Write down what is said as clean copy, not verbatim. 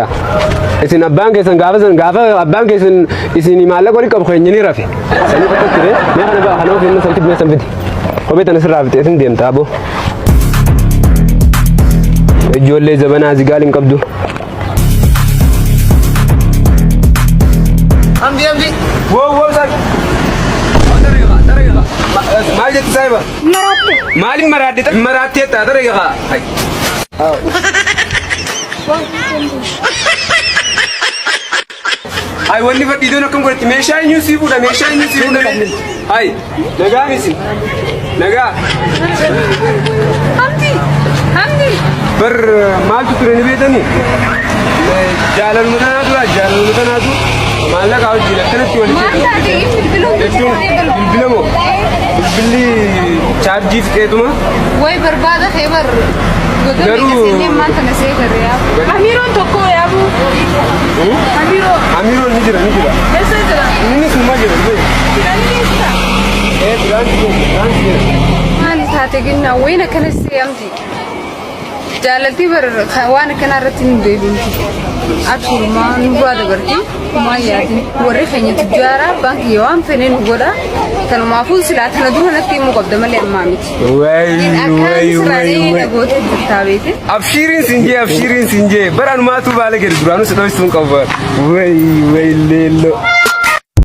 beektaa? Isin abbaan keessan gaafa san gaafa abbaan keessan isin maallaqa walitti qabu keenya ni rafe. Sanii qofa ture. Mee kana ba'a kana ofiin san fidi mee san fidi. Kophee tana sirraa fixee sin deemta aboo. Ijoollee zabanaa zigaal hin qabdu. Hamdi Hamdi. Wow wow saahiba. Maal jetti saahiba? Maraatte. Maaliin maraadde? Maraattee taata reeqa. Ay wanni fadhiidoon akkam godhatti meeshaa eenyuun sii fuudha meeshaa eenyuun sii fuudha. Ay nagaa misi nagaa. Hamdi. Hamdi. Bar maaltu ture ni beektanii? Jaalaluma tanaatu jaalaluma tanaatu maallaqa wajjin akkanatti walitti. Maal taate bilbila Jechuun bilbila moo? Bilbilli chaarjii fixeetuma. Way barbaada kee bar. Goda Garuu- meeqa seennee maal tana see garee yaabu. Amiroon tokko yaabu. Amiroo. Amiroon ni jira ni jira. Eessa jira? Inni summa jira. Inni eessa? Ee biraanchi jira biraanchi jira. Maal taate ginnaa wayin akkana see amti. Jaalaltii bar waan akkanaa irratti nu deebinti. Aturumaa nurraa dabarti. Kumaa yaatin warri keenya tujjaaraa baankii waan fene nu godha. Kanumaafuu silaa tana dura natti himuu qabda malee ammaa miti. Way Akkaan way sirraa way way. dhagoota jirtaa beete. Abshiiriin sin jee abshiiriin sin jee bara anumaatu baala gadi duraanuu si dhoksuu hin qabu. Way way leelloo.